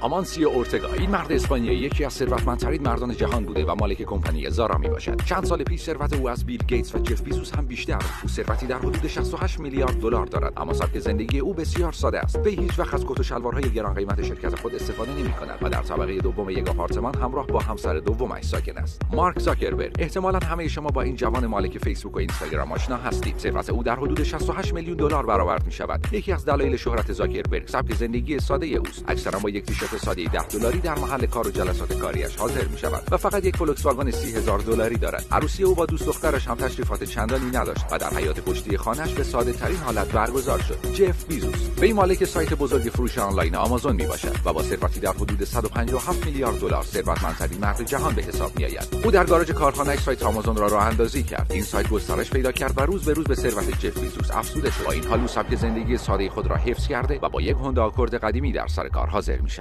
آمانسیو اورتگا، این مرد اسپانیایی یکی از ثروتمندترین مردان جهان بوده و مالک کمپانی زارا می باشد. چند سال پیش ثروت او از بیل گیتس و جف بیزوس هم بیشتر بود. او ثروتی در حدود 68 میلیارد دلار دارد، اما سبک زندگی او بسیار ساده است. وی هیچ وقت از کت و شلوارهای گران قیمت شرکت خود استفاده نمی کند و در طبقه دوم یک آپارتمان همراه با همسر دومش ساکن است. مارک زاکربرگ، احتمالاً همه شما با این جوان مالک فیسبوک و اینستاگرام آشنا هستید. ثروت او در حدود 68 میلیون دلار برآورد می شود. یکی از دلایل شهرت زاکربرگ سبک زندگی ساده اوست. اکثرا با یک تیشرت ساده 10 دلاری در محل کار و جلسات کاریش حاضر می شود و فقط یک فولکس واگن 30,000 دلاری دارد. عروسی او با دوست دخترش هم تشریفات چندانی نداشت و در حیاط پشتی خانه‌اش به ساده ترین حالت برگزار شد. جف بیزوس، وی مالک سایت بزرگ فروش آنلاین آمازون می باشد و با ثروتی در حدود 157 میلیارد دلار ثروتمندترین مرد جهان به حساب می آید. او در گاراژ کارخانه‌اش سایت آمازون را راه اندازی کرد. این سایت گسترش پیدا کرد و روز به روز به ثروت جف بیزوس افزوده شد. با این حال او سبک زندگی ساده خود را حفظ کرده و با یک هوندا آکورد قدیمی در سر کار حاضر می شود.